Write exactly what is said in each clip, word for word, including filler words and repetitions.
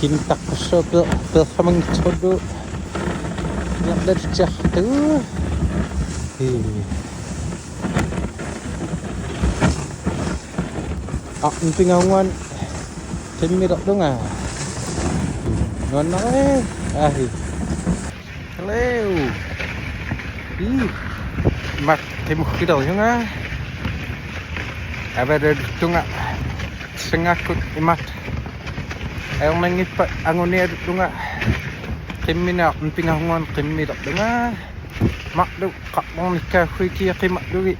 Kintaqqussuup pe-, peersamanngitsorlu. Niarlatitsiartu. Ii. Aa, pingajunnguani qimmilerlunga. Nuannaree. Aahi. Hello. Ii. Mak qimuggilerlunga. Avalerlunga. Sangaakkut imaattoq ajornanngippat anguniarlunga. Qimmineq pingajunnguani qimmilerlunga. Marluk qarlornikkaaffigikiaqimallugit.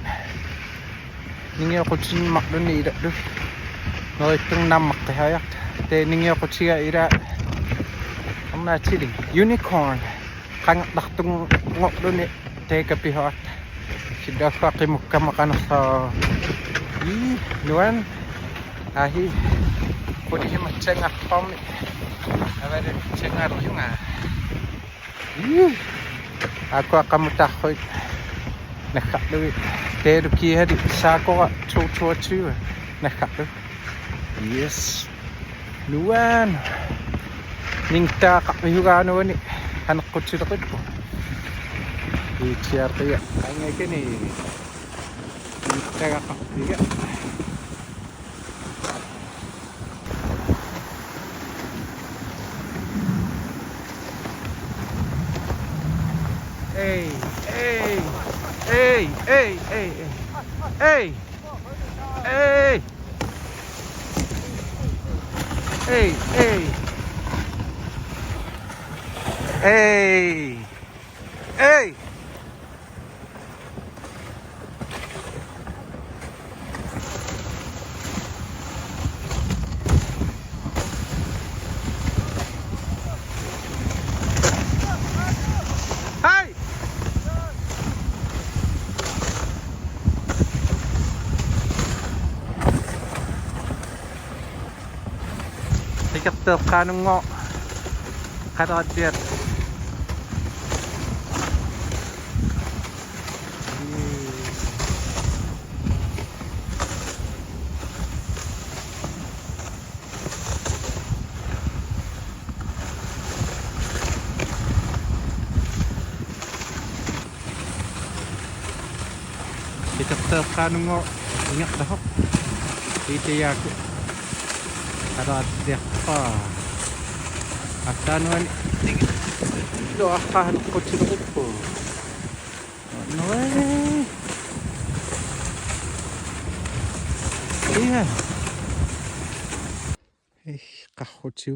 Ningeoqutinik marlunnik ilallugit. Neriuppunga naammaqqisariaqartoq. Taava ningeoqutiga ilaa. Arnaatilik. Unicorn. Qangartartunngorluni taakku pihoratta. Silaaffa qimukkama qanersoq. Ii, nuan. Aahi. Qulisimassanngaartarami. Avalerlussanngaarlunga. Ii. Aakkua qamutarruit. Naggarlugit. Taavalu kiisami Sakura to toogtyve. Naggarlugit. Yes. Nuan. Ningtaaqqaviugaannuani aneqqutileqippoq. Iitsiarpia. Angakani. Ningtaagaqqaviga. Ei, ei, ei, ei, ei, ei. Ei. Ei. Ei, ei. Ei. Ei. Hej! Ikerteqqaanunngooq qaleralliat. Ikerteqqaanunngooq ingerlasoq. Iitiaakku. Qaleralliarpaa. Assaanuani. Iluaqqaanngortileruppu. Nuan. Ia. Ih, qarrutiu.